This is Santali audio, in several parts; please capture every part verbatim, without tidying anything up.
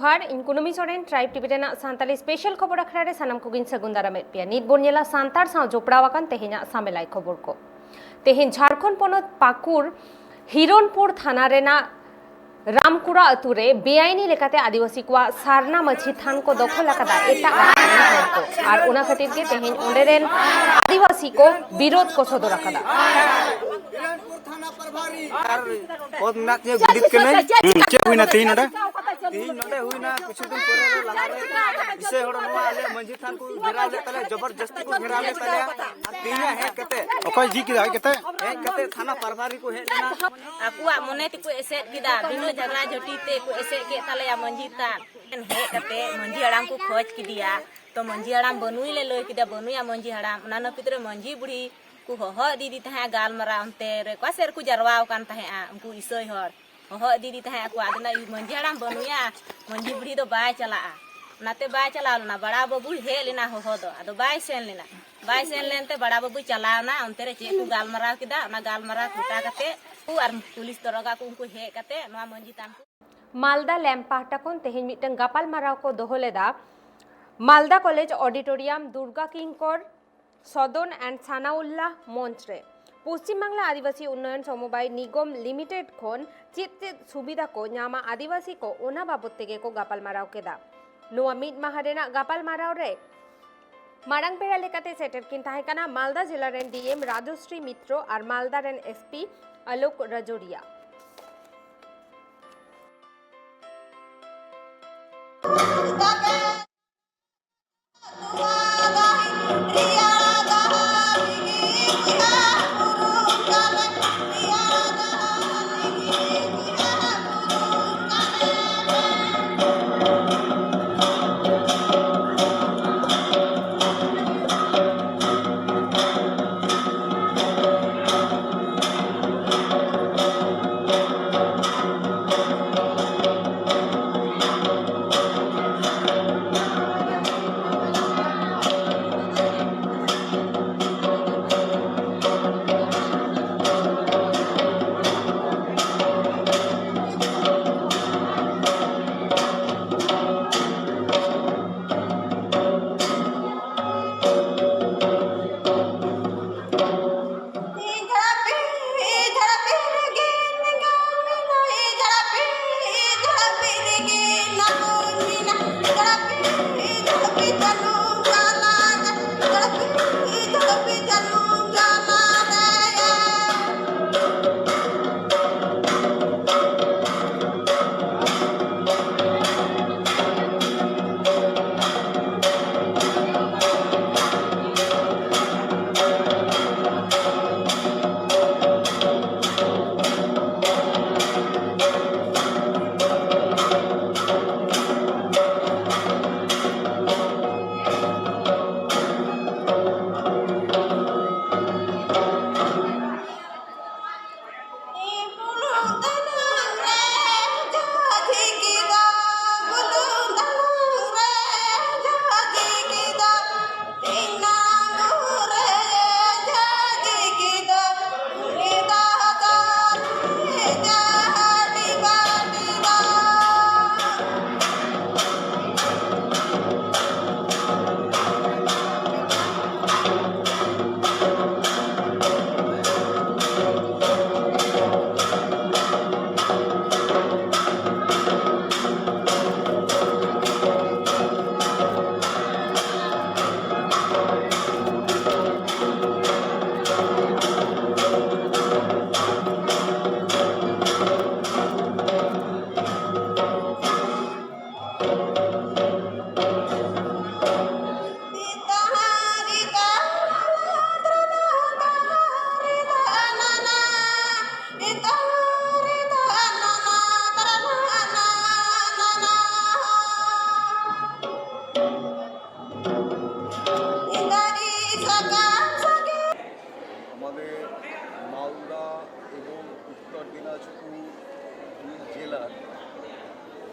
ᱡᱚᱦᱟᱨ, ᱤᱧ ᱠᱩᱱᱟᱹᱢᱤ ᱥᱚᱨᱮᱱ, ᱴᱨᱟᱭᱤᱵᱽ ᱴᱤᱵᱷᱤ ᱨᱮᱱᱟᱜ ᱥᱟᱱᱛᱟᱲᱤ ᱥᱯᱮᱥᱟᱞ ᱠᱷᱚᱵᱚᱨ ᱟᱠᱷᱲᱟ ᱨᱮ ᱥᱟᱱᱟᱢ ᱠᱚᱜᱮᱧ ᱥᱟᱹᱜᱩᱱ ᱫᱟᱨᱟᱢᱮᱫ ᱯᱮᱭᱟ᱾ ᱱᱤᱛ ᱵᱚᱱ ᱧᱮᱞᱟ ᱥᱟᱱᱛᱟᱲ ᱥᱟᱶ ᱡᱚᱯᱲᱟᱣ ᱟᱠᱟᱱ ᱛᱮᱦᱮᱧᱟᱜ ᱥᱟᱢᱮᱞᱟᱭ ᱠᱷᱚᱵᱚᱨ ᱠᱚ᱾ ᱛᱮᱦᱮᱧ ᱡᱷᱟᱲᱠᱷᱚᱸᱰ ᱯᱚᱱᱚᱛ ᱯᱟᱹᱠᱩᱲ ᱦᱤᱨᱚᱱᱯᱩᱨ ᱛᱷᱟᱱᱟ ᱨᱮᱱᱟᱜ ᱨᱟᱢᱠᱩᱲᱟ ᱟᱹᱛᱩ ᱨᱮ ᱵᱮᱟᱭᱤᱱᱤ ᱞᱮᱠᱟᱛᱮ ᱟᱹᱫᱤᱵᱟᱹᱥᱤ ᱠᱚᱣᱟᱜ ᱥᱟᱨᱱᱟ ᱢᱟᱹᱡᱷᱤ ᱛᱷᱟᱱ ᱠᱚ ᱫᱚᱠᱷᱚᱞ ᱟᱠᱟᱫᱟ ᱮᱴᱟᱜ ᱜᱟᱛᱟᱠ ᱨᱮᱱ ᱦᱚᱲ ᱠᱚ᱾ ᱟᱨ ᱚᱱᱟ ᱠᱷᱟᱹᱛᱤᱨ ᱜᱮ ᱛᱮᱦᱮᱧ ᱚᱸᱰᱮ ᱨᱮᱱ ᱟᱹᱫᱤᱵᱟᱹᱥᱤ ᱠᱚ ᱵᱤᱨᱳᱫ ᱠᱚ ᱥᱚᱫᱚᱨ ᱟᱠᱟᱫᱟ᱾ ᱟᱨ ᱯᱚᱫᱽᱱᱟᱛᱷ ᱧᱚᱜ ᱜᱩᱰᱤᱛ ᱠᱟᱹᱱᱟᱹᱧ᱾ ᱦᱩᱸ, ᱪᱮᱫ ᱦᱩᱭᱱᱟ ᱛᱮᱦᱮᱧ ᱱᱚᱰᱮ? ᱛᱮᱦᱮᱧ ᱱᱚᱰᱮ ᱦᱩᱭᱱᱟ ᱠᱤᱪᱷᱩ ᱫᱤᱱ ᱯᱚᱨᱮ ᱨᱮ, ᱞᱟᱦᱟ ᱨᱮ ᱵᱤᱥᱚᱭ ᱦᱚᱲ ᱱᱚᱣᱟ ᱟᱞᱮ ᱢᱟᱹᱡᱷᱤ ᱛᱷᱟᱱ ᱠᱚ ᱜᱷᱮᱨᱟᱣ ᱞᱮᱫ ᱛᱟᱞᱮᱭᱟ, ᱡᱚᱵᱚᱨᱡᱚᱥᱛᱤ ᱠᱚ ᱜᱷᱮᱨᱟᱣ ᱞᱮᱫ ᱛᱟᱞᱮᱭᱟ᱾ ᱟᱨ ᱛᱮᱦᱮᱧᱟᱜ ᱦᱮᱡ ᱠᱟᱛᱮ, ᱚᱠᱚᱭ ᱡᱷᱤᱡ ᱠᱮᱫᱟ? ᱦᱮᱡ ᱠᱟᱛᱮ? ᱦᱮᱡ ᱠᱟᱛᱮ ᱛᱷᱟᱱᱟ ᱯᱨᱚᱵᱷᱟᱨᱤ ᱠᱚ ᱦᱮᱡ ᱞᱮᱱᱟ᱾ ᱟᱠᱚᱣᱟᱜ ᱢᱚᱱᱮ ᱛᱮᱠᱚ ᱮᱥᱮᱫ ᱠᱮᱫᱟ, ᱵᱤᱱᱟᱹ ᱡᱷᱟᱜᱽᱲᱟ ᱡᱷᱟᱹᱴᱤ ᱛᱮᱠᱚ ᱮᱥᱮᱫ ᱠᱮᱫ ᱛᱟᱞᱮᱭᱟ ᱢᱟᱹᱡᱷᱤ ᱛᱷᱟᱱ᱾ ᱦᱮᱡ ᱠᱟᱛᱮ ᱢᱟᱹᱡᱷᱤ ᱦᱟᱲᱟᱢ ᱠᱚ ᱠᱷᱚᱡᱽ ᱠᱮᱫᱮᱭᱟ, ᱛᱚ ᱢᱟᱹᱡᱷᱤ ᱦᱟᱲᱟᱢ ᱵᱟᱹᱱᱩᱭ ᱞᱮ ᱞᱟᱹᱭ ᱠᱮᱫᱟ, ᱵᱟᱹᱱᱩᱭᱟ ᱢᱟᱹᱡᱷᱤ ᱦᱟᱲᱟᱢ᱾ ᱚᱱᱟ ᱱᱟᱹᱯᱤᱛ ᱨᱮ ᱢᱟᱹᱡᱷᱤ ᱵᱩᱲᱦᱤ ᱠᱚ ᱦᱚᱦᱚ ᱤᱫᱤᱭᱮᱫᱮ ᱛᱟᱦᱮᱸᱫ ᱜᱟᱞᱢᱟᱨᱟᱣ, ᱚᱱᱛᱮ ᱨᱮ ᱚᱠᱟ ᱥᱮᱫ ᱨᱮᱠᱚ ᱡᱟᱨᱣᱟ ᱟᱠᱟᱱ ᱛᱟᱦᱮᱸᱫᱼᱟ ᱩᱱᱠᱩ ᱤᱥᱟᱹᱭ ᱦᱚᱲ᱾ ᱦᱚᱦᱚ ᱤᱫᱤᱭᱮᱫᱮ ᱛᱟᱦᱮᱸᱫ ᱟᱠᱚ, ᱟᱫᱚ ᱱᱟ ᱢᱟᱹᱡᱷᱤ ᱦᱟᱲᱟᱢ ᱵᱟᱹᱱᱩᱭᱟ, ᱢᱟᱹᱡᱷᱤ ᱵᱩᱲᱦᱤ ᱫᱚ ᱵᱟᱭ ᱪᱟᱞᱟᱜᱼᱟ᱾ ᱚᱱᱟᱛᱮ ᱵᱟᱭ ᱪᱟᱞᱟᱣ ᱞᱮᱱᱟ᱾ ᱵᱟᱲᱟ ᱵᱟᱹᱵᱩᱭ ᱦᱮᱡ ᱞᱮᱱᱟ ᱦᱚᱦᱚ ᱫᱚ, ᱟᱫᱚ ᱵᱟᱭ ᱥᱮᱱ ᱞᱮᱱᱟ᱾ ᱵᱟᱭ ᱥᱮᱱ ᱞᱮᱱᱛᱮ ᱵᱟᱲᱟ ᱵᱟᱹᱵᱩᱭ ᱪᱟᱞᱟᱣ ᱮᱱᱟ, ᱚᱱᱛᱮ ᱨᱮ ᱪᱮᱫ ᱠᱚ ᱜᱟᱞᱢᱟᱨᱟᱣ ᱠᱮᱫᱟ, ᱚᱱᱟ ᱜᱟᱞᱢᱟᱨᱟᱣ ᱜᱚᱴᱟ ᱠᱟᱛᱮ ᱠᱚ ᱟᱨ ᱯᱩᱞᱤᱥ ᱫᱚᱨᱚᱜᱟ ᱠᱚ ᱩᱱᱠᱩ ᱦᱮᱡ ᱠᱟᱛᱮ ᱱᱚᱣᱟ ᱢᱟᱹᱡᱷᱤ ᱛᱷᱟᱱ ᱠᱚ ᱢᱟᱞᱫᱟ ᱞᱮᱢᱯ ᱯᱟᱦᱴᱟ ᱠᱷᱚᱱ ᱛᱮᱦᱮᱧ ᱢᱤᱫᱴᱟᱝ ᱜᱟᱯᱟᱞᱢᱟᱨᱟᱣ ᱠᱚ ᱫᱚᱦᱚ ᱞᱮᱫᱟ ᱢᱟᱞᱫᱟ ᱠᱚᱞᱮᱡᱽ ᱚᱰᱤᱴᱳᱨᱤᱭᱟᱢ ᱫᱩᱨᱜᱟ ᱠᱤᱝᱠᱚᱨ ᱥᱚᱫᱚᱱ and ᱥᱟᱱᱟᱩᱞᱞᱟᱦ ᱢᱚᱧᱪ ᱨᱮ᱾ ᱯᱚᱥᱪᱤᱢ ᱵᱟᱝᱞᱟ ᱟᱹᱫᱤᱵᱟᱹᱥᱤ ᱩᱱᱱᱚᱭᱚᱱ ᱥᱚᱢᱚᱵᱟᱭ ᱱᱤᱜᱚᱢ ᱞᱤᱢᱤᱴᱮᱰ ᱠᱷᱚᱱ ᱪᱮᱫ ᱪᱮᱫ ᱥᱩᱵᱤᱫᱷᱟ ᱠᱚ ᱧᱟᱢᱟ ᱟᱹᱫᱤᱵᱟᱹᱥᱤ ᱠᱚ, ᱚᱱᱟ ᱵᱟᱵᱚᱛ ᱛᱮᱜᱮ ᱠᱚ ᱜᱟᱯᱟᱞᱢᱟᱨᱟᱣ ᱠᱮᱫᱟ᱾ ᱱᱚᱣᱟ ᱢᱤᱫ ᱢᱟᱦᱟ ᱨᱮᱱᱟᱜ ᱜᱟᱯᱟᱞᱢᱟᱨᱟᱣ ᱨᱮ ᱢᱟᱨᱟᱝ ᱯᱮᱲᱟ ᱞᱮᱠᱟᱛᱮ ᱥᱮᱴᱮᱨ ᱠᱤᱱ ᱛᱟᱦᱮᱸ ᱠᱟᱱᱟ ᱢᱟᱞᱫᱟ ᱡᱮᱞᱟ ᱨᱮᱱ ᱰᱤ ᱮᱢ ᱨᱟᱡᱚᱥᱨᱤ ᱢᱤᱛᱨᱚ ᱟᱨ ᱢᱟᱞᱫᱟ ᱨᱮᱱ ᱮᱥ ᱯᱤ ᱟᱞᱳᱠ ᱨᱟᱡᱳᱨᱤᱭᱟ᱾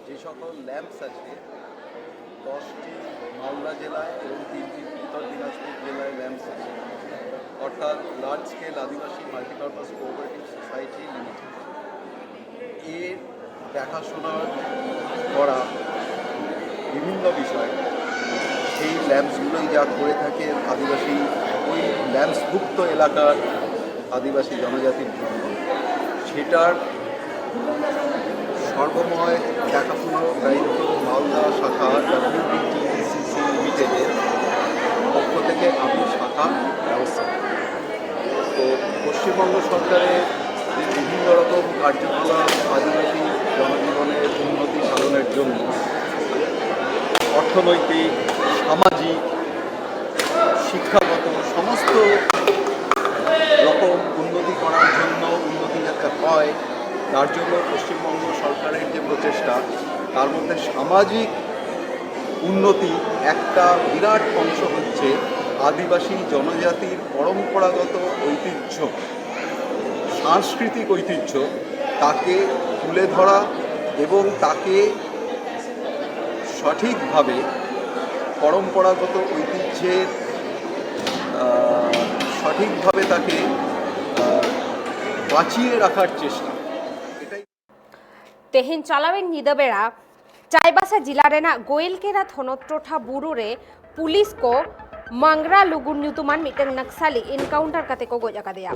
যে সকল ল্যাম্পস আছে, দশটি মালদা জেলায় এবং তিনটি উত্তর দিনাজপুর জেলায় ল্যাম্পস আছে, অর্থাৎ লার্জ স্কেল আদিবাসী মাল্টিপারপাস কোঅপারেটিভ সোসাইটি লিমিটেড, এর দেখাশোনা করা বিভিন্ন বিষয়, সেই ল্যাম্পসগুলোই যা করে থাকে আদিবাসী, ওই ল্যাম্পসভুক্ত এলাকার আদিবাসী জনজাতির জন্য, সেটার সর্বময় দেখাশোনার দায়িত্ব মালদা শাখা ডাব্লিউবিটিডিসিসি লিমিটেডের পক্ষ থেকে আমি শাখা ব্যবস্থা। তো পশ্চিমবঙ্গ সরকারের যে বিভিন্ন রকম কার্যকলাপ আদিবাসী জনজীবনের উন্নতি সাধনের জন্য অর্থনৈতিক, সামাজিক, শিক্ষাগত সমস্ত রকম উন্নতি করার জন্য, উন্নতি যাতে হয় তার জন্য পশ্চিমবঙ্গ সরকারের যে প্রচেষ্টা, তার মধ্যে সামাজিক উন্নতি একটা বিরাট অংশ হচ্ছে আদিবাসী জনজাতির পরম্পরাগত ঐতিহ্য, সাংস্কৃতিক ঐতিহ্য, তাকে তুলে ধরা এবং তাকে সঠিকভাবে, পরম্পরাগত ঐতিহ্যের আহ, সঠিকভাবে তাকে আহ, বাঁচিয়ে রাখার চেষ্টা। এটাই ᱛᱮᱦᱮᱧ ᱪᱟᱞᱟᱣᱮᱱ ᱧᱤᱫᱟᱹ ᱵᱮᱲᱟ ᱪᱟᱭᱵᱟᱥᱟ ᱡᱤᱞᱟ ᱨᱮᱱᱟᱜ ᱜᱳᱭᱮᱞᱠᱮᱨᱟ ᱛᱷᱚᱱᱚᱛ ᱴᱚᱴᱷᱟ ᱵᱩᱨᱩ ᱨᱮ ᱯᱩᱞᱤᱥ ᱠᱚ ᱢᱟᱝᱜᱽᱨᱟ ᱞᱩᱜᱩᱱ ᱧᱩᱛᱩᱢᱟᱱ ᱢᱤᱫᱴᱟᱝ ᱱᱟᱠᱥᱟᱞᱤ ᱮᱱᱠᱟᱣᱩᱱᱴᱟᱨ ᱠᱟᱛᱮ ᱠᱚ ᱜᱚᱡ ᱟᱠᱟᱫᱮᱭᱟ᱾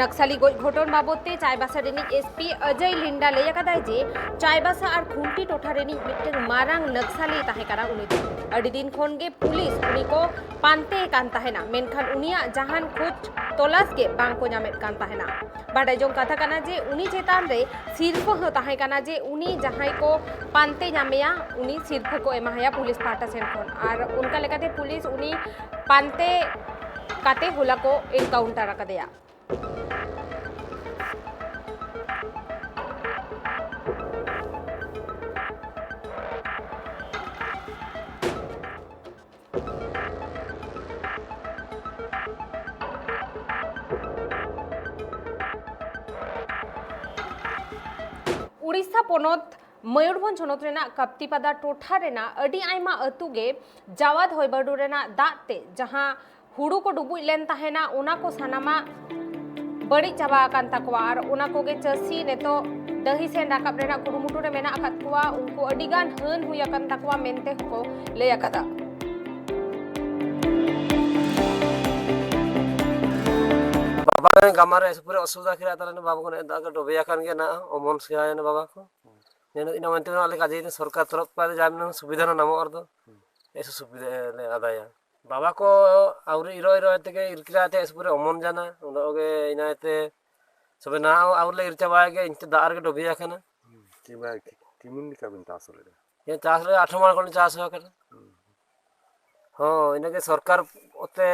ᱱᱟᱠᱥᱟᱞᱤ ᱜᱚᱡ ᱜᱷᱚᱴᱚᱱ ᱵᱟᱵᱚᱫ ᱛᱮ ᱪᱟᱭᱵᱟᱥᱟ ᱨᱤᱱᱤᱡ ᱮᱥᱯᱤ ᱚᱡᱚᱭ ᱞᱤᱱᱰᱟ ᱞᱟᱹᱭ ᱟᱠᱟᱫᱟᱭ ᱡᱮ ᱪᱟᱭᱵᱟᱥᱟ ᱟᱨ ᱠᱷᱩᱱᱴᱤ ᱴᱚᱴᱷᱟ ᱨᱤᱱᱤᱡ ᱢᱤᱫᱴᱟᱝ ᱢᱟᱨᱟᱝ ᱱᱟᱠᱥᱟᱞᱤ ᱛᱟᱦᱮᱸ ᱠᱟᱱᱟ ᱩᱱᱤ ᱫᱚ᱾ ᱟᱹᱰᱤ ᱫᱤᱱ ᱠᱷᱚᱱ ᱜᱮ ᱯᱩᱞᱤᱥ ᱩᱱᱤ ᱠᱚ ᱯᱟᱱᱛᱮ ᱠᱟᱱ ᱛᱟᱦᱮᱱᱟ, ᱢᱮᱱᱠᱷᱟᱱ ᱩᱱᱤᱭᱟᱜ ᱡᱟᱦᱟᱱ ᱠᱷᱳᱡᱽ ᱛᱚᱞᱟᱥ ᱜᱮ ᱵᱟᱝ ᱠᱚ ᱧᱟᱢᱮᱫ ᱠᱟᱱ ᱛᱟᱦᱮᱱᱟ᱾ ᱵᱟᱰᱟᱭ ᱡᱚᱝ ᱠᱟᱛᱷᱟ ᱠᱟᱱᱟ ᱡᱮ ᱩᱱᱤ ᱪᱮᱛᱟᱱ ᱨᱮ ᱥᱤᱨᱯᱷᱟᱹ ᱦᱚᱸ ᱛᱟᱦᱮᱸ ᱠᱟᱱᱟ ᱡᱮ ᱩᱱᱤ ᱡᱟᱦᱟᱸᱭ ᱠᱚ ᱯᱟᱱᱛᱮ ᱧᱟᱢᱮᱭᱟ ᱩᱱᱤ ᱥᱤᱨᱯᱷᱟᱹ ᱠᱚ ᱮᱢᱟᱦᱟᱭᱟ ᱯᱩᱞᱤᱥ ᱯᱟᱦᱴᱟ ᱥᱮᱱ ᱠᱷᱚᱱ᱾ ᱟᱨ ᱚᱱᱠᱟ ᱞᱮᱠᱟᱛᱮ ᱯᱩᱞᱤᱥ ᱩᱱᱤ ᱯᱟᱱᱛᱮ ᱠᱟᱛᱮ ᱦᱚᱞᱟ ᱠᱚ ᱮᱱᱠᱟᱣᱩᱱᱴᱟᱨ ᱟᱠᱟᱫᱮᱭᱟ᱾ ᱩᱲᱤᱥᱥᱟ ᱯᱚᱱᱚᱛ ᱢᱚᱭᱩᱨᱵᱷᱚᱸᱡᱽ ᱦᱚᱱᱚᱛ ᱨᱮᱱᱟᱜ ᱠᱟᱯᱛᱤᱯᱟᱫᱟ ᱴᱚᱴᱷᱟ ᱨᱮᱱᱟᱜ ᱟᱹᱰᱤ ᱟᱭᱢᱟ ᱟᱹᱛᱩ ᱜᱮ ᱡᱟᱣᱟᱫ ᱦᱚᱭ ᱵᱟᱹᱨᱰᱩ ᱨᱮᱱᱟᱜ ᱫᱟᱜ ᱛᱮ ᱡᱟᱦᱟᱸ ᱦᱩᱲᱩ ᱠᱚ ᱰᱩᱵᱩᱡ ᱞᱮᱱ ᱛᱟᱦᱮᱱᱟ, ᱚᱱᱟ ᱠᱚ ᱥᱟᱱᱟᱢᱟᱜ ᱵᱟᱹᱲᱤᱡ ᱪᱟᱵᱟ ᱟᱠᱟᱱ ᱛᱟᱠᱚᱣᱟ᱾ ᱟᱨ ᱚᱱᱟ ᱠᱚᱜᱮ ᱪᱟᱹᱥᱤ ᱱᱤᱛᱚᱜ ᱰᱟᱹᱦᱤ ᱥᱮᱱ ᱨᱟᱠᱟᱵ ᱨᱮᱱᱟᱜ ᱠᱩᱨᱩᱢᱩᱴᱩ ᱨᱮ ᱢᱮᱱᱟᱜ ᱟᱠᱟᱫ ᱠᱚᱣᱟ᱾ ᱩᱱᱠᱩ ᱟᱹᱰᱤ ᱜᱟᱱ ᱦᱟᱹᱱ ᱦᱩᱭ ᱟᱠᱟᱱ ᱛᱟᱠᱚᱣᱟ ᱢᱮᱱᱛᱮ ᱦᱚᱸᱠᱚ ᱞᱟᱹᱭ ᱟᱠᱟᱫᱟ᱾ ᱵᱟᱵᱟ ᱜᱟᱢᱟᱨ ᱨᱮ ᱯᱩᱨᱟᱹ ᱚᱥᱩᱵᱤᱫᱷᱟ ᱠᱮᱫᱟ, ᱛᱟᱦᱚᱞᱮ ᱵᱟᱵᱟ ᱠᱚ ᱱᱮᱜᱼᱮ ᱫᱟᱜ ᱜᱮ ᱰᱚᱵᱮ ᱟᱠᱟᱱ ᱜᱮᱭᱟ ᱱᱟᱜ, ᱚᱢᱚᱱ ᱥᱮᱭᱟᱭᱮᱱᱟ ᱵᱟᱵᱟ ᱠᱚ᱾ ᱱᱮᱜᱼᱮ ᱤᱱᱟᱹ ᱢᱮᱱᱛᱮ ᱟᱞᱮ ᱠᱟᱡᱮ ᱥᱚᱨᱠᱟᱨ ᱛᱚᱨᱚᱯ ᱠᱷᱚᱱ ᱡᱟ ᱢᱮᱱᱟᱜᱼᱟ ᱥᱩᱵᱤᱫᱷᱟ ᱱᱟ ᱧᱟᱢᱚᱜ ᱟᱨ ᱫᱚ ᱮᱥᱮ ᱥᱩᱵᱤᱫᱷᱟ ᱞᱮ ᱟᱫᱟᱭᱟ᱾ ᱵᱟᱵᱟ ᱠᱚ ᱟᱹᱣᱨᱤ ᱤᱨᱚᱜ ᱤᱨᱚᱜ ᱛᱮᱜᱮ ᱤᱨ ᱠᱮᱫᱟ ᱛᱮ ᱮᱥ ᱯᱩᱨᱟᱹ ᱚᱢᱚᱱ ᱡᱟᱱᱟ, ᱚᱸᱰᱮ ᱜᱮ ᱤᱱᱟᱹᱛᱮ ᱥᱚᱵᱮ ᱱᱟ ᱟᱹᱣᱨᱤ ᱞᱮ ᱤᱨ ᱪᱟᱵᱟᱭ ᱜᱮ, ᱤᱧ ᱛᱮ ᱫᱟᱜ ᱨᱮᱜᱮ ᱰᱩᱵᱤ ᱟᱠᱟᱱᱟ᱾ ᱦᱩᱸ, ᱛᱤᱱ ᱵᱟᱨ ᱠᱤ-, ᱛᱤᱢᱤᱱ ᱞᱮᱠᱟ ᱵᱤᱱ ᱪᱟᱥ ᱞᱮᱫᱟ? ᱦᱮᱸ, ᱪᱟᱥ ᱨᱮ ᱟᱴᱷᱨᱚ ᱢᱟᱲ ᱠᱷᱚᱱ ᱪᱟᱥ ᱦᱩᱭ ᱟᱠᱟᱱᱟ᱾ ᱦᱩᱸ᱾ ᱦᱚᱸ, ᱤᱱᱟᱹᱜᱮ ᱥᱚᱨᱠᱟᱨ ᱚᱛᱮ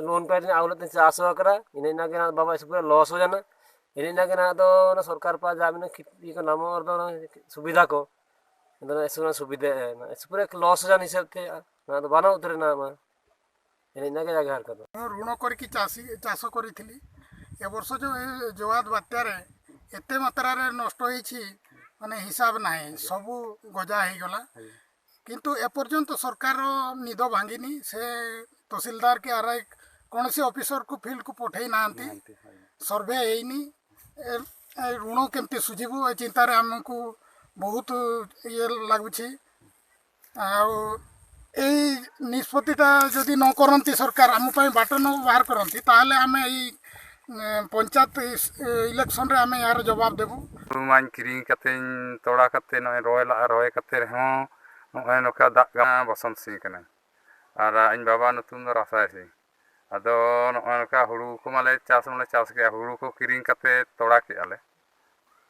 ᱞᱳᱱ ᱯᱮ ᱟᱹᱣᱨᱤ ᱞᱮ ᱪᱟᱥ ᱦᱩᱭ ᱟᱠᱟᱱᱟ, ᱤᱱᱟᱹ ᱤᱱᱟᱹᱜᱮ ᱱᱟᱜ ᱵᱟᱵᱟ ᱮᱥ ᱯᱩᱨᱟᱹ ᱞᱚᱥ ᱦᱩᱭ ᱡᱟᱱᱟ᱾ ᱤᱱᱟᱹ ᱤᱱᱟᱹᱜᱮ ᱱᱟᱜ ᱫᱚ ᱚᱱᱟ ᱥᱚᱨᱠᱟᱨ ᱯᱟ ᱡᱟ ᱢᱮᱱᱟ ᱠᱷᱤᱛᱤ ᱠᱚ ᱧᱟᱢᱚᱜ ᱨᱮᱫᱚ ᱚᱱᱟ ᱥᱩᱵᱤᱫᱷᱟ ᱠᱚ᱾ ᱟᱫᱚ ᱮᱥ ᱯᱩᱨᱟᱹ ᱥᱩᱵᱤᱫᱷᱟ ᱮ, ᱮᱥ ᱯᱩᱨᱟᱹ ᱞᱚᱥ ᱦᱩᱭ ᱡᱟᱱ ᱦᱤᱥᱟᱹᱵ ᱛᱮ ᱚᱱᱟ ᱫᱚ ᱵᱟᱹᱱᱩᱜ ᱩᱛᱟᱹᱨ ᱮᱱᱟ ᱢᱟ᱾ ᱮᱱᱮᱡ ᱨᱮᱱᱟᱜ ᱜᱮ ᱡᱟᱭᱜᱟ ᱦᱟᱨᱠᱟᱛ ᱫᱚ᱾ ଋଣ କରିକି ଚାଷୀ, ଚାଷ କରିଥିଲି। ଏ ବର୍ଷ ଯୋଉ ଏ ଜୋଆଦ ବାତ୍ୟାରେ ଏତେ ମାତ୍ରାରେ ନଷ୍ଟ ହେଇଛି, ମାନେ ହିସାବ ନାହିଁ, ସବୁ ଗଜା ହେଇଗଲା। ଆଜ୍ଞା। କିନ୍ତୁ ଏପର୍ଯ୍ୟନ୍ତ ସରକାରର ନିଦ ଭାଙ୍ଗିନି। ସେ ତହସିଲଦାର କି ଆର୍ ଆଇ କୌଣସି ଅଫିସରକୁ ଫିଲ୍ଡକୁ ପଠେଇ ନାହାନ୍ତି। ନାହାନ୍ତି, ଆଜ୍ଞା। ସର୍ଭେ ହେଇନି। ଏ, ଏ ଋଣ କେମିତି ସୁଝିବୁ, ଏ ଚିନ୍ତାରେ ଆମକୁ ବହୁତ ଇଏ ଲାଗୁଛି। ଆଉ ଏଇ ନିଷ୍ପତ୍ତିଟା ଯଦି ନ କରନ୍ତି, ସରକାର ଆମ ପାଇଁ ବାଟ ନ ବାହାର କରନ୍ତି, ତାହେଲେ ଆମେ ଏଇ, ଏ, ପଞ୍ଚାୟତ ଇସ୍-, ଏ, ଇଲେକ୍ସନରେ ଆମେ ଏହାର ଜବାବ ଦେବୁ। ᱦᱩᱲᱩ ᱢᱟᱧ ᱠᱤᱨᱤᱧ ᱠᱟᱛᱮᱧ ᱛᱚᱲᱟ ᱠᱟᱛᱮ ᱱᱚᱜᱼᱚᱭ ᱨᱚᱦᱚᱭ ᱞᱟᱜᱼᱟ, ᱨᱚᱦᱚᱭ ᱠᱟᱛᱮ ᱨᱮᱦᱚᱸ ᱱᱚᱜᱼᱚᱭ ᱱᱚᱝᱠᱟ ᱫᱟᱜ ᱠᱟᱱᱟ᱾ ᱵᱚᱥᱚᱱᱛ ᱥᱤᱝ ᱠᱟᱱᱟᱹᱧ᱾ ᱟᱨ ᱤᱧ ᱵᱟᱵᱟ ᱧᱩᱛᱩᱢ ᱫᱚ ᱨᱟᱥᱟᱭ ᱥᱤᱝ᱾ ᱟᱫᱚ ᱱᱚᱜᱼᱚᱭ ᱱᱚᱝᱠᱟ ᱦᱩᱲᱩ ᱠᱚ ᱢᱟᱞᱮ ᱪᱟᱥ ᱢᱟᱞᱮ ᱪᱟᱥ ᱠᱮᱜᱼᱟ, ᱦᱩᱲᱩ ᱠᱚ ᱠᱤᱨᱤᱧ ᱠᱟᱛᱮ ᱛᱚᱲᱟ ᱠᱮᱜᱼᱟ ᱞᱮ᱾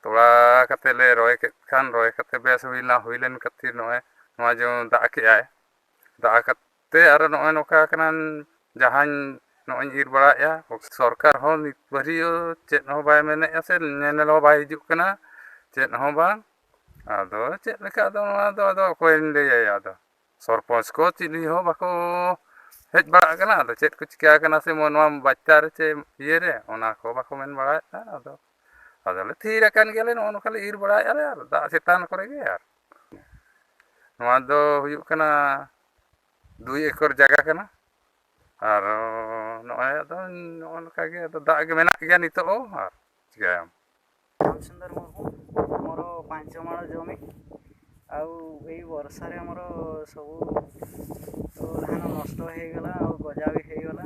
ᱛᱚᱲᱟ ᱠᱟᱛᱮ ᱞᱮ ᱨᱚᱦᱚᱭ ᱠᱮᱫ ᱠᱷᱟᱱ, ᱨᱚᱦᱚᱭ ᱠᱟᱛᱮ ᱵᱮᱥ ᱦᱩᱭᱱᱟ, ᱦᱩᱭ ᱞᱮᱱ ᱠᱷᱟᱹᱛᱤᱨ ᱱᱚᱜᱼᱚᱭ ᱱᱚᱣᱟ ᱡᱮ ᱫᱟᱜ ᱠᱮᱜᱼᱟᱭ, ᱫᱟᱜ ᱠᱟᱛᱮ ᱟᱨᱚ ᱱᱚᱜᱼᱚᱭ ᱱᱚᱝᱠᱟ ᱠᱟᱱᱟ, ᱡᱟᱦᱟᱸᱧ ᱱᱚᱜᱼᱚᱭ ᱤᱨ ᱵᱟᱲᱟᱭᱮᱜᱼᱟ, ᱥᱚᱨᱠᱟᱨ ᱦᱚᱸ ᱱᱤᱛ ᱵᱷᱟᱹᱨᱤᱡ ᱪᱮᱫ ᱦᱚᱸ ᱵᱟᱭ ᱢᱮᱱᱮᱜᱼᱟ ᱥᱮ ᱧᱮᱧᱮᱞ ᱦᱚᱸ ᱵᱟᱭ ᱦᱤᱡᱩᱜ ᱠᱟᱱᱟ, ᱪᱮᱫ ᱦᱚᱸ ᱵᱟᱝ᱾ ᱟᱫᱚ ᱪᱮᱫ ᱞᱮᱠᱟ ᱟᱫᱚ ᱱᱚᱣᱟ ᱫᱚ ᱟᱫᱚ ᱚᱠᱚᱭᱤᱧ ᱞᱟᱹᱭᱟᱭᱟ ᱟᱫᱚ? ᱥᱚᱨᱯᱚᱧᱪ ᱠᱚ ᱪᱤᱞᱤ ᱦᱚᱸ ᱵᱟᱠᱚ ᱦᱮᱡ ᱵᱟᱲᱟᱜ ᱠᱟᱱᱟ᱾ ᱟᱫᱚ ᱪᱮᱫ ᱠᱚ ᱪᱤᱠᱟᱹ ᱠᱟᱱᱟ ᱥᱮ ᱱᱚᱣᱟ ᱵᱟᱪᱪᱟ ᱨᱮ ᱪᱮ ᱤᱭᱟᱹ ᱨᱮ, ᱚᱱᱟ ᱠᱚ ᱵᱟᱠᱚ ᱢᱮᱱ ᱵᱟᱲᱟᱭᱮᱫᱼᱟ᱾ ᱟᱫᱚ ᱟᱫᱚᱞᱮ ᱛᱷᱤᱨ ᱟᱠᱟᱱ ᱜᱮᱭᱟᱞᱮ, ᱱᱚᱜᱼᱚ ᱱᱚᱝᱠᱟ ᱞᱮ ᱤᱨ ᱵᱟᱲᱟᱭᱮᱫᱼᱟ ᱞᱮ ᱟᱨ ᱫᱟᱜ ᱪᱮᱛᱟᱱ ᱠᱚᱨᱮ ᱜᱮ᱾ ᱟᱨ ᱱᱚᱣᱟ ᱫᱚ ᱦᱩᱭᱩᱜ ᱠᱟᱱᱟ ᱫᱩᱭ ᱮᱠᱚᱨ ᱡᱟᱭᱜᱟ ᱠᱟᱱᱟ᱾ ᱟᱨ ᱱᱚᱜᱼᱚᱭ ᱟᱫᱚ ᱱᱚᱜᱼᱚ ᱱᱚᱝᱠᱟ ᱜᱮ ᱟᱫᱚ ᱫᱟᱜ ᱜᱮ ᱢᱮᱱᱟᱜ ᱜᱮᱭᱟ ᱱᱤᱛᱚᱜ ᱦᱚᱸ, ᱟᱨ ᱪᱤᱠᱟᱹᱭᱟᱢ? ରାମସୁନ୍ଦର ମୁର୍ମୁ, ମୋର ପାଞ୍ଚ ମାଣ ଜମି। ଆଉ ଏଇ ବର୍ଷାରେ ଆମର ସବୁ, ସବୁ ଧାନ ନଷ୍ଟ ହେଇଗଲା, ଆଉ ଗଜା ବି ହେଇଗଲା।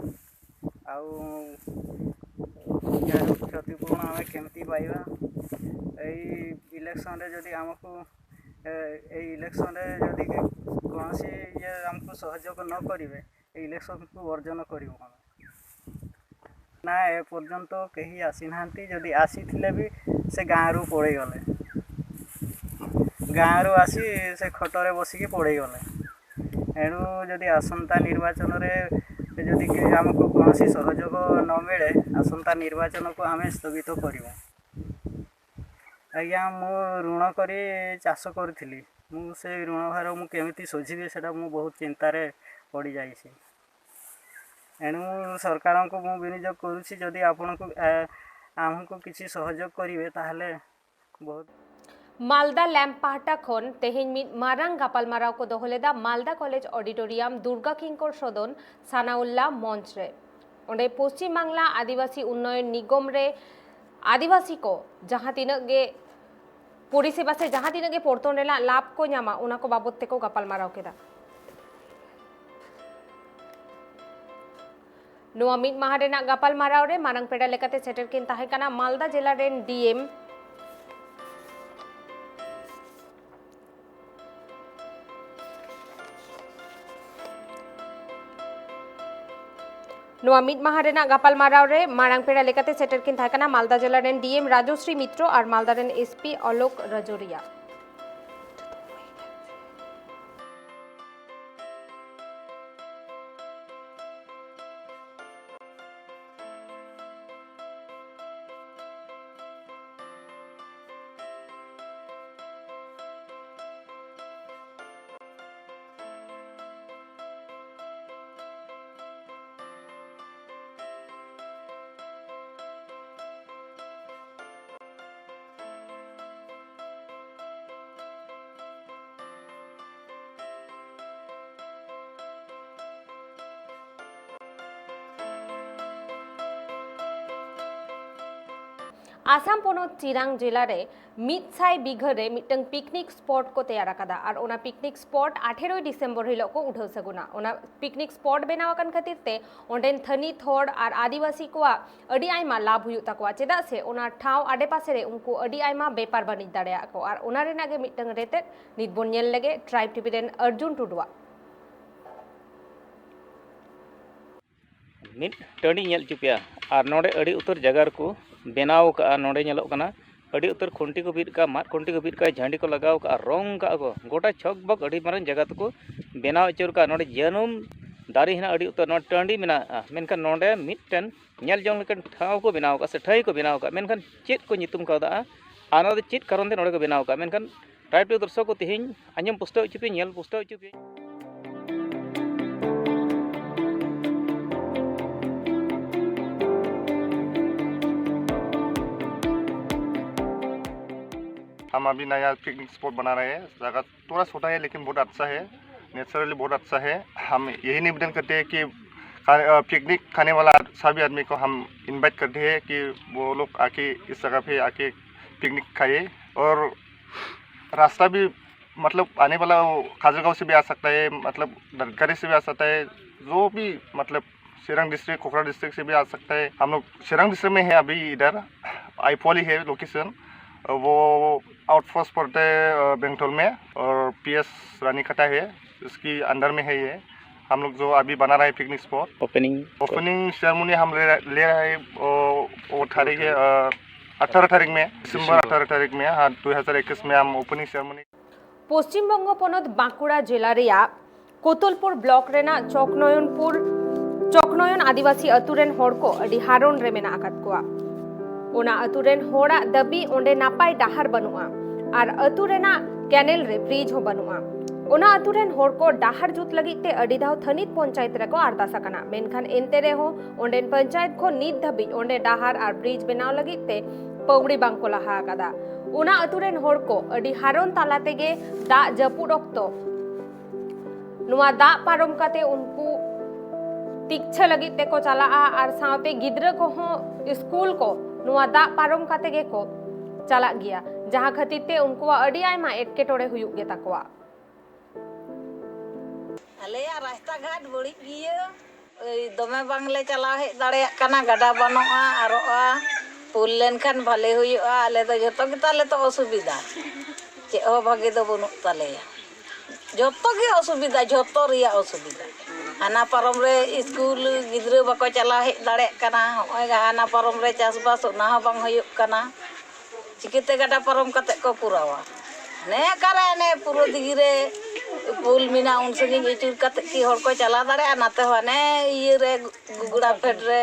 ଆଉ ଏହାର କ୍ଷତିପୂରଣ ଆମେ କେମିତି ପାଇବା? ଏଇ ଇଲେକ୍ସନରେ ଯଦି ଆମକୁ, ଏ, ଏଇ ଇଲେକ୍ସନରେ ଯଦି କି କୌଣସି ଇଏ ଆମକୁ ସହଯୋଗ ନ କରିବେ, ଏଇ ଇଲେକ୍ସନକୁ ବର୍ଜନ କରିବୁ ଆମେ। ନା, ଏ ପର୍ଯ୍ୟନ୍ତ କେହି ଆସିନାହାନ୍ତି। ଯଦି ଆସିଥିଲେ ବି ସେ ଗାଁରୁ ପଳେଇଗଲେ, ଗାଁରୁ ଆସି ସେ ଖଟରେ ବସିକି ପଳେଇଗଲେ। ଏଣୁ ଯଦି ଆସନ୍ତା ନିର୍ବାଚନରେ ଯଦି କି ଆମକୁ କୌଣସି ସହଯୋଗ ନ ମିଳେ, ଆସନ୍ତା ନିର୍ବାଚନକୁ ଆମେ ସ୍ଥଗିତ କରିବୁ। ଆଜ୍ଞା, ମୁଁ ଋଣ କରି ଚାଷ କରିଥିଲି। ମୁଁ ସେଇ ଋଣ ଭାର ମୁଁ କେମିତି ଶୁଝିବି, ସେଇଟା ମୁଁ ବହୁତ ଚିନ୍ତାରେ ପଡ଼ିଯାଇଛି। ଏଣୁ ମୁଁ ସରକାରଙ୍କୁ ମୁଁ ବିନିଯୋଗ କରୁଛି, ଯଦି ଆପଣଙ୍କୁ, ଆ, ଆମକୁ କିଛି ସହଯୋଗ କରିବେ, ତାହେଲେ ବହୁତ। ᱢᱟᱞᱫᱟ ᱞᱮᱢᱯ ᱯᱟᱦᱴᱟ ᱠᱷᱚᱱ ᱛᱮᱦᱮᱧ ᱢᱤᱫ ᱢᱟᱨᱟᱝ ᱜᱟᱯᱟᱞᱢᱟᱨᱟᱣ ᱠᱚ ᱫᱚᱦᱚ ᱞᱮᱫᱟ ᱢᱟᱞᱫᱟ ᱠᱚᱞᱮᱡᱽ ᱚᱰᱤᱴᱳᱨᱤᱭᱟᱢ ᱫᱩᱨᱜᱟ ᱠᱤᱝᱠᱚᱨ ᱥᱚᱫᱚᱱ ᱥᱟᱱᱟᱩᱞᱞᱟ ᱢᱚᱧᱪ ᱨᱮ᱾ ᱚᱸᱰᱮ ᱯᱚᱥᱪᱤᱢ ᱵᱟᱝᱞᱟ ᱟᱹᱫᱤᱵᱟᱹᱥᱤ ᱩᱱᱱᱚᱭᱚᱱ ᱱᱤᱜᱚᱢ ᱨᱮ ᱟᱹᱫᱤᱵᱟᱹᱥᱤ ᱠᱚ ᱡᱟᱦᱟᱸ ᱛᱤᱱᱟᱹᱜ ᱜᱮ ᱯᱚᱨᱤᱥᱮᱵᱟ ᱥᱮ ᱡᱟᱦᱟᱸ ᱛᱤᱱᱟᱹᱜ ᱜᱮ ᱯᱚᱨᱛᱚᱱ ᱨᱮᱱᱟᱜ ᱞᱟᱵᱷ ᱠᱚ ᱧᱟᱢᱟ, ᱚᱱᱟ ᱠᱚ ᱵᱟᱵᱚᱫ ᱛᱮᱠᱚ ᱜᱟᱯᱟᱞᱢᱟᱨᱟᱣ ᱠᱮᱫᱟ᱾ ᱱᱚᱣᱟ ᱢᱤᱫ ᱢᱟᱦᱟ ᱨᱮᱱᱟᱜ ᱜᱟᱯᱟᱞᱢᱟᱨᱟᱣ ᱨᱮ ᱢᱟᱨᱟᱝ ᱯᱮᱲᱟ ᱞᱮᱠᱟᱛᱮ ᱥᱮᱴᱮᱨ ᱠᱤᱱ ᱛᱟᱦᱮᱸ ᱠᱟᱱᱟ ᱢᱟᱞᱫᱟ ᱡᱮᱞᱟ ᱨᱮᱱ ᱰᱤ ᱮᱢ ᱱᱚᱣᱟ ᱢᱤᱫ ᱢᱟᱦᱟ ᱨᱮᱱᱟᱜ ᱜᱟᱯᱟᱞᱢᱟᱨᱟᱣ ᱨᱮ ᱢᱟᱨᱟᱝ ᱯᱮᱲᱟ ᱞᱮᱠᱟᱛᱮ ᱥᱮᱴᱮᱨ ᱠᱤᱱ ᱛᱟᱦᱮᱸ ᱠᱟᱱᱟ ᱢᱟᱞᱫᱟ ᱡᱮᱞᱟ ᱨᱮᱱ ᱰᱤ ᱮᱢ ᱨᱟᱡᱚᱥᱨᱤ ᱢᱤᱛᱨᱚ ᱟᱨ ᱢᱟᱞᱫᱟ ᱨᱮᱱ ᱮᱥ ᱯᱤ ᱚᱞᱳᱠ ᱨᱟᱡᱳᱨᱤᱭᱟ᱾ ᱟᱥᱟᱢ ᱯᱚᱱᱚᱛ ᱪᱤᱨᱟᱝ ᱡᱮᱞᱟ ᱨᱮ ᱢᱤᱫ ᱥᱟᱭ ᱵᱤᱜᱷᱟᱹ ᱨᱮ ᱢᱤᱫᱴᱟᱝ ᱯᱤᱠᱱᱤᱠ ᱥᱯᱚᱴ ᱠᱚ ᱛᱮᱭᱟᱨ ᱟᱠᱟᱫᱟ ᱟᱨ ᱚᱱᱟ ᱯᱤᱠᱱᱤᱠ ᱥᱯᱚᱴ ᱟᱴᱷᱮᱨᱚᱭ ᱰᱤᱥᱮᱢᱵᱚᱨ ᱦᱤᱞᱳᱜ ᱠᱚ ᱩᱰᱷᱟᱹᱣ ᱥᱟᱹᱜᱩᱱᱟ᱾ ᱚᱱᱟ ᱯᱤᱠᱱᱤᱠ ᱥᱯᱚᱴ ᱵᱮᱱᱟᱣ ᱟᱠᱟᱱ ᱠᱷᱟᱹᱛᱤᱨ ᱛᱮ ᱚᱸᱰᱮᱱ ᱛᱷᱟᱹᱱᱤᱛ ᱦᱚᱲ ᱟᱨ ᱟᱹᱫᱤᱵᱟᱹᱥᱤ ᱠᱚᱣᱟᱜ ᱟᱹᱰᱤ ᱟᱭᱢᱟ ᱞᱟᱵᱷ ᱦᱩᱭᱩᱜ ᱛᱟᱠᱚᱣᱟ, ᱪᱮᱫᱟᱜ ᱥᱮ ᱚᱱᱟ ᱴᱷᱟᱶ ᱟᱰᱮᱯᱟᱥᱮ ᱨᱮ ᱩᱱᱠᱩ ᱟᱹᱰᱤ ᱟᱭᱢᱟ ᱵᱮᱯᱟᱨ ᱵᱟᱹᱱᱤᱡᱽ ᱫᱟᱲᱮᱭᱟᱜᱼᱟ ᱠᱚ᱾ ᱟᱨ ᱚᱱᱟ ᱨᱮᱱᱟᱜ ᱜᱮ ᱢᱤᱫᱴᱟᱝ ᱨᱮᱛᱮᱫ ᱱᱤᱛ ᱵᱚᱱ ᱧᱮᱞ ᱞᱮᱜᱮ ᱴᱨᱟᱭᱤᱵᱽ ᱴᱤᱵᱷᱤ ᱨᱮᱱ ᱚᱨᱡᱩᱱ ᱴᱩᱰᱩᱣᱟᱜ᱾ ᱢᱤᱫ ᱴᱟᱺᱰᱤ ᱧᱮᱞ ᱦᱚᱪᱚ ᱯᱮᱭᱟ᱾ ᱟᱨ ᱱᱚᱰᱮ ᱟᱹᱰᱤ ᱩᱛᱟᱹᱨ ᱡᱟᱭᱜᱟ ᱨᱮᱠᱚ ᱵᱮᱱᱟᱣ ᱟᱠᱟᱫᱼᱟ᱾ ᱱᱚᱰᱮ ᱧᱮᱞᱚᱜ ᱠᱟᱱᱟ ᱟᱹᱰᱤ ᱩᱛᱟᱹᱨ ᱠᱷᱩᱱᱴᱤ ᱠᱚ ᱵᱤᱫ ᱟᱠᱟᱫᱼᱟ, ᱢᱟᱫ ᱠᱷᱩᱱᱴᱤ ᱠᱚ ᱵᱤᱫ ᱟᱠᱟᱫᱼᱟ, ᱡᱷᱟᱹᱱᱰᱤ ᱠᱚ ᱞᱟᱜᱟᱣ ᱟᱠᱟᱫᱼᱟ, ᱨᱚᱝ ᱟᱠᱟᱫᱼᱟ ᱠᱚ, ᱜᱚᱴᱟ ᱪᱷᱚᱠ ᱵᱚᱠ ᱟᱹᱰᱤ ᱢᱟᱨᱟᱝ ᱡᱟᱭᱜᱟ ᱛᱮᱠᱚ ᱵᱮᱱᱟᱣ ᱩᱛᱟᱹᱨ ᱟᱠᱟᱫᱼᱟ᱾ ᱱᱚᱰᱮ ᱡᱟᱹᱱᱩᱢ ᱫᱟᱨᱮ ᱦᱮᱱᱟᱜᱼᱟ ᱟᱹᱰᱤ ᱩᱛᱟᱹᱨ, ᱱᱚᱰᱮ ᱴᱟᱺᱰᱤ ᱢᱮᱱᱟᱜᱼᱟ, ᱢᱮᱱᱠᱷᱟᱱ ᱱᱚᱰᱮ ᱢᱤᱫᱴᱮᱱ ᱧᱮᱞ ᱡᱚᱝ ᱞᱮᱠᱟᱱ ᱴᱷᱟᱶ ᱠᱚ ᱵᱮᱱᱟᱣ ᱟᱠᱟᱫᱼᱟ ᱥᱮ ᱴᱷᱟᱹᱭ ᱠᱚ ᱵᱮᱱᱟᱣ ᱟᱠᱟᱫᱼᱟ, ᱢᱮᱱᱠᱷᱟᱱ ᱪᱮᱫ ᱠᱚ ᱧᱩᱛᱩᱢ ᱠᱟᱣᱫᱟ ᱟᱨ ᱱᱚᱣᱟ ᱫᱚ ᱪᱮᱫ ᱠᱟᱨᱚᱱ ᱛᱮ ᱱᱚᱰᱮ ᱠᱚ ᱵᱮᱱᱟᱣ ᱟᱠᱟᱫᱼᱟ? ᱢᱮᱱᱠᱷᱟᱱ ᱴᱨᱟᱭᱤᱵᱽ ᱴᱤᱵᱷᱤ ᱫᱚᱨᱥᱚᱠ ᱠᱚ, ᱛᱮᱦᱮᱧ ᱟᱸᱡᱚᱢ ᱯᱩᱥᱴᱟᱹᱣ ᱦᱚᱪᱚ ᱯᱮ, ᱧᱮᱞ ᱯᱩᱥᱴᱟᱹᱣ ᱦᱚᱪᱚ ᱯᱮ᱾ हम अभी नया पिकनिक स्पॉट बना रहे हैं। जगह थोड़ा छोटा है लेकिन बहुत अच्छा है, नेचुरली बहुत अच्छा है। हम यही निवेदन करते हैं कि खा- अ, पिकनिक खाने वाला सभी आदमी को हम इनवाइट करते हैं कि वो लोग आके इस जगह पे आके पिकनिक खाए। और रास्ता भी, मतलब, आने वाला वो खाजरगांव से भी आ सकता है, मतलब, गाड़ी से भी आ सकता है, जो भी, मतलब, सिरंग डिस्ट्रिक्ट, कोकरा डिस्ट्रिक्ट से भी आ सकता है। हम लोग सिरंग डिस्ट्रिक्ट में है अभी इधर, आईपोल ही है लोकेशन। वो आउटपोस्ट पड़ता है, अ, बेंगटोल में, और पीएस रानीकाटा है, उसकी अंडर में है ये। हम लोग जो अभी बना रहा है picnic spot, opening opening ceremony हम ले, ले रहे हैं, वो, वो तारीख है, अ, अठारह तारीख में, दिसंबर अठारह तारीख में, हाँ, दो हज़ार इक्कीस में हम ओपनिंग सेरेमनी। ᱯᱚᱥᱪᱤᱢ ᱵᱚᱝᱜᱚ ᱯᱚᱱᱚᱛ ᱵᱟᱸᱠᱩᱲᱟ ᱡᱮᱞᱟ ᱨᱮᱭᱟᱜ ᱠᱳᱛᱚᱞᱯᱩᱨ ᱵᱞᱚᱠ ᱨᱮᱱᱟᱜ ᱪᱚᱠᱱᱚᱭᱚᱱᱯᱩᱨ ᱪᱚᱠᱱᱚᱭᱚᱱ ᱟᱹᱫᱤᱵᱟᱹᱥᱤ ᱟᱹᱛᱩ ᱨᱮᱱ ᱦᱚᱲ ᱠᱚ ᱟᱹᱰᱤ ᱦᱟᱨᱚᱱ ᱨᱮ ᱢᱮᱱᱟᱜ ᱟᱠᱟᱫ ᱠᱚᱣᱟ᱾ ᱚᱱᱟ ᱟᱹᱛᱩ ᱨᱮᱱ ᱦᱚᱲᱟᱜ ᱫᱟᱹᱵᱤ ᱚᱸᱰᱮ ᱱᱟᱯᱟᱭ ᱰᱟᱦᱟᱨ ᱵᱟᱹᱱᱩᱜᱼᱟ ᱟᱨ ᱟᱹᱛᱩ ᱨᱮᱱᱟᱜ ᱠᱮᱱᱮᱞ ᱨᱮ ᱵᱨᱤᱡᱽ ᱦᱚᱸ ᱵᱟᱹᱱᱩᱜᱼᱟ᱾ ᱚᱱᱟ ᱟᱹᱛᱩ ᱨᱮᱱ ᱦᱚᱲ ᱠᱚ ᱰᱟᱦᱟᱨ ᱡᱩᱛ ᱞᱟᱹᱜᱤᱫ ᱛᱮ ᱟᱹᱰᱤ ᱫᱷᱟᱣ ᱛᱷᱟᱹᱱᱤᱛ ᱯᱚᱧᱪᱟᱭᱮᱛ ᱨᱮᱠᱚ ᱟᱨᱫᱟᱥ ᱟᱠᱟᱱᱟ, ᱢᱮᱱᱠᱷᱟᱱ ᱮᱱᱛᱮ ᱨᱮᱦᱚᱸ ᱚᱸᱰᱮᱱ ᱯᱚᱧᱪᱟᱭᱮᱛ ᱠᱷᱚᱱ ᱱᱤᱛ ᱫᱷᱟᱹᱵᱤᱡ ᱚᱸᱰᱮ ᱰᱟᱦᱟᱨ ᱟᱨ ᱵᱨᱤᱡᱽ ᱵᱮᱱᱟᱣ ᱞᱟᱹᱜᱤᱫ ᱛᱮ ᱯᱟᱹᱣᱲᱤ ᱵᱟᱝ ᱠᱚ ᱞᱟᱦᱟ ᱟᱠᱟᱫᱟ᱾ ᱚᱱᱟ ᱟᱹᱛᱩ ᱨᱮᱱ ᱦᱚᱲ ᱠᱚ ᱟᱹᱰᱤ ᱦᱟᱨᱚᱱ ᱛᱟᱞᱟ ᱛᱮᱜᱮ ᱫᱟᱜ ᱡᱟᱹᱯᱩᱫ ᱚᱠᱛᱚ ᱱᱚᱣᱟ ᱫᱟᱜ ᱯᱟᱨᱚᱢ ᱠᱟᱛᱮ ᱩᱱᱠᱩ ᱛᱤᱠᱪᱷᱟᱹ ᱞᱟᱹᱜᱤᱫ ᱛᱮᱠᱚ ᱪᱟᱞᱟᱜᱼᱟ ᱟᱨ ᱥᱟᱶᱛᱮ ᱜᱤᱫᱽᱨᱟᱹ ᱠᱚᱦᱚᱸ ᱥᱠᱩᱞ ᱠᱚ ᱱᱚᱣᱟ ᱫᱟᱜ ᱯᱟᱨᱚᱢ ᱠᱟᱛᱮ ᱜᱮᱠᱚ ᱪᱟᱞᱟᱜ ᱜᱮᱭᱟ, ᱡᱟᱦᱟᱸ ᱠᱷᱟᱹᱛᱤᱨ ᱛᱮ ᱩᱱᱠᱩᱣᱟᱜ ᱟᱹᱰᱤ ᱟᱭᱢᱟ ᱮᱴᱠᱮᱴᱚᱬᱮ ᱦᱩᱭᱩᱜ ᱜᱮ ᱛᱟᱠᱚᱣᱟ᱾ ᱟᱞᱮᱭᱟᱜ ᱨᱟᱥᱛᱟ ᱜᱷᱟᱴ ᱵᱟᱹᱲᱤᱡ ᱜᱮᱭᱟ, ᱳᱭ ᱫᱚᱢᱮ ᱵᱟᱝᱞᱮ ᱪᱟᱞᱟᱣ ᱦᱮᱡ ᱫᱟᱲᱮᱭᱟᱜ ᱠᱟᱱᱟ, ᱜᱟᱰᱟ ᱵᱟᱹᱱᱩᱜᱼᱟ, ᱟᱨᱚᱜᱼᱟ, ᱯᱩᱞ ᱞᱮᱱᱠᱷᱟᱱ ᱵᱷᱟᱞᱮ ᱦᱩᱭᱩᱜᱼᱟ᱾ ᱟᱞᱮ ᱫᱚ ᱡᱷᱚᱛᱚ ᱜᱮ ᱛᱟᱞᱮ ᱛᱚ ᱚᱥᱩᱵᱤᱫᱟ, ᱪᱮᱫ ᱦᱚᱸ ᱵᱷᱟᱜᱮ ᱫᱚ ᱵᱟᱹᱱᱩᱜ ᱛᱟᱞᱮᱭᱟ, ᱡᱷᱚᱛᱚ ᱜᱮ ᱚᱥᱩᱵᱤᱫᱟ, ᱡᱷᱚᱛᱚ ᱨᱮᱭᱟᱜ ᱚᱥᱩᱵᱤᱫᱟ᱾ ᱦᱟᱱᱟ ᱯᱟᱨᱚᱢ ᱨᱮ ᱤᱥᱠᱩᱞ ᱜᱤᱫᱽᱨᱟᱹ ᱵᱟᱠᱚ ᱪᱟᱞᱟᱣ ᱦᱮᱡ ᱫᱟᱲᱮᱭᱟᱜ ᱠᱟᱱᱟ, ᱦᱚᱸᱜᱼᱚᱭ ᱦᱟᱱᱟ ᱯᱟᱨᱚᱢ ᱨᱮ ᱪᱟᱥᱵᱟᱥ, ᱚᱱᱟ ᱦᱚᱸ ᱵᱟᱝ ᱦᱩᱭᱩᱜ ᱠᱟᱱᱟ᱾ ᱪᱤᱠᱟᱹᱛᱮ ᱜᱟᱰᱟ ᱯᱟᱨᱚᱢ ᱠᱟᱛᱮ ᱠᱚ ᱠᱚᱨᱟᱣᱟ? ᱦᱟᱱᱮ ᱚᱠᱟᱨᱮ ᱦᱟᱱᱮ ᱯᱩᱨᱟᱹ ᱫᱤᱜᱷᱤ ᱨᱮ ᱯᱳᱞ ᱢᱮᱱᱟᱜᱼᱟ, ᱩᱱ ᱥᱟᱺᱜᱤᱧ ᱟᱹᱪᱩᱨ ᱠᱟᱛᱮ ᱠᱤ ᱦᱚᱲ ᱠᱚ ᱪᱟᱞᱟᱣ ᱫᱟᱲᱮᱭᱟᱜᱼᱟ? ᱱᱟᱛᱮ ᱦᱚᱸ ᱦᱟᱱᱮ ᱤᱭᱟᱹ ᱨᱮ, ᱜᱩᱜᱽᱲᱟ ᱯᱷᱮᱰ ᱨᱮ,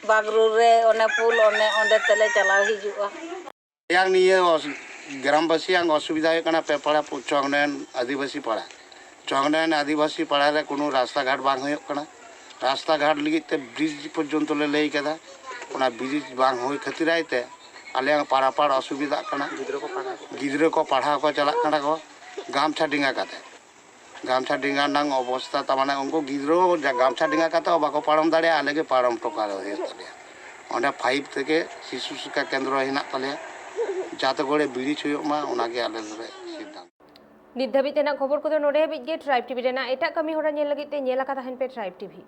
ᱵᱟᱜᱽᱨᱩ ᱨᱮ, ᱚᱱᱮ ᱯᱳᱞ, ᱚᱱᱮ ᱚᱸᱰᱮ ᱛᱮᱞᱮ ᱪᱟᱞᱟᱣ ᱦᱤᱡᱩᱜᱼᱟ᱾ ᱨᱮᱭᱟᱝ ᱱᱤᱭᱟᱹ ᱚᱥ-, ᱜᱨᱟᱢᱵᱟᱥᱤᱭᱟᱜ ᱚᱥᱩᱵᱤᱫᱷᱟ ᱦᱩᱭᱩᱜ ᱠᱟᱱᱟ, ᱯᱮ ᱯᱟᱲᱟ ᱯᱩ-, ᱪᱚᱝᱱᱟᱭᱚᱱ ᱟᱹᱫᱤᱵᱟᱹᱥᱤ ᱯᱟᱲᱟ, ᱪᱚᱝᱱᱟᱭᱚᱱ ᱟᱹᱫᱤᱵᱟᱹᱥᱤ ᱯᱟᱲᱟ ᱨᱮ ᱠᱳᱱᱳ ᱨᱟᱥᱛᱟ ᱜᱷᱟᱴ ᱵᱟᱝ ᱦᱩᱭᱩᱜ ᱠᱟᱱᱟ᱾ ᱨᱟᱥᱛᱟ ᱜᱷᱟᱴ ᱞᱟᱹᱜᱤᱫ ᱛᱮ ᱵᱨᱤᱡᱽ ᱯᱚᱨᱡᱚᱱᱛᱚ ᱞᱮ ᱞᱟᱹᱭ ᱠᱟᱫᱟ, ᱚᱱᱟ ᱵᱨᱤᱡᱽ ᱵᱟᱝ ᱦᱩᱭ ᱠᱷᱟᱹᱛᱤᱨᱟᱭ ᱛᱮ ᱟᱞᱮᱭᱟᱜ ᱯᱟᱲᱟ ᱯᱟᱲ ᱚᱥᱩᱵᱤᱫᱷᱟᱜ ᱠᱟᱱᱟ᱾ ᱜᱤᱫᱽᱨᱟᱹ ᱠᱚ ᱯᱟᱲᱦᱟᱣ ᱠᱚ ᱪᱟᱞᱟᱜ ᱠᱟᱱᱟ ᱠᱚ ᱜᱟᱢᱪᱷᱟ ᱰᱮᱸᱜᱟ ᱠᱟᱛᱮ᱾ ᱜᱟᱢᱪᱷᱟ ᱰᱮᱸᱜᱟ ᱨᱮᱱᱟᱝ ᱚᱵᱚᱥᱛᱟ, ᱛᱟᱨ ᱢᱟᱱᱮ ᱩᱱᱠᱩ ᱜᱤᱫᱽᱨᱟᱹ ᱦᱚᱸ ᱡᱟ-, ᱜᱟᱢᱪᱷᱟ ᱰᱮᱸᱜᱟ ᱠᱟᱛᱮ ᱦᱚᱸ ᱵᱟᱠᱚ ᱯᱟᱨᱚᱢ ᱫᱟᱲᱮᱭᱟᱜᱼᱟ, ᱟᱞᱮ ᱜᱮ ᱯᱟᱨᱚᱢ ᱦᱚᱴᱚ ᱠᱟᱜ ᱦᱩᱭᱩᱜ ᱛᱟᱞᱮᱭᱟ᱾ ᱚᱸᱰᱮ ᱯᱷᱟᱭᱤᱵᱷ ᱛᱷᱮᱠᱮ ᱥᱤᱥᱩ ᱥᱤᱠᱠᱷᱟ ᱠᱮᱱᱫᱨᱚ ᱦᱮᱱᱟᱜ ᱛᱟᱞᱮᱭᱟ, ᱡᱟᱛᱮ ᱠᱚᱨᱮ ᱵᱨᱤᱡᱽ ᱦᱩᱭᱩᱜ ᱢᱟ, ᱚᱱᱟᱜᱮ ᱟᱞᱮ ᱫᱚᱞᱮ ᱥᱤᱫᱽᱫᱷᱟᱱᱛᱚ᱾ ᱱᱤᱛ ᱫᱷᱟᱹᱵᱤᱡ ᱛᱮᱱᱟᱜ ᱠᱷᱚᱵᱚᱨ ᱠᱚᱫᱚ ᱱᱚᱰᱮ ᱦᱟᱹᱵᱤᱡ ᱜᱮ᱾ ᱴᱨᱟᱭᱤᱵᱽ ᱴᱤᱵᱷᱤ ᱨᱮᱱᱟᱜ ᱮᱴᱟᱜ ᱠᱟᱹᱢᱤ ᱦᱚᱨᱟ ᱧᱮᱞ ᱞᱟᱹᱜᱤᱫ ᱛᱮ ᱧᱮᱞ ᱟᱠᱟ ᱛᱟᱦᱮᱱ ᱯᱮ ᱴᱨᱟᱭᱤᱵᱽ ᱴᱤᱵᱷᱤ᱾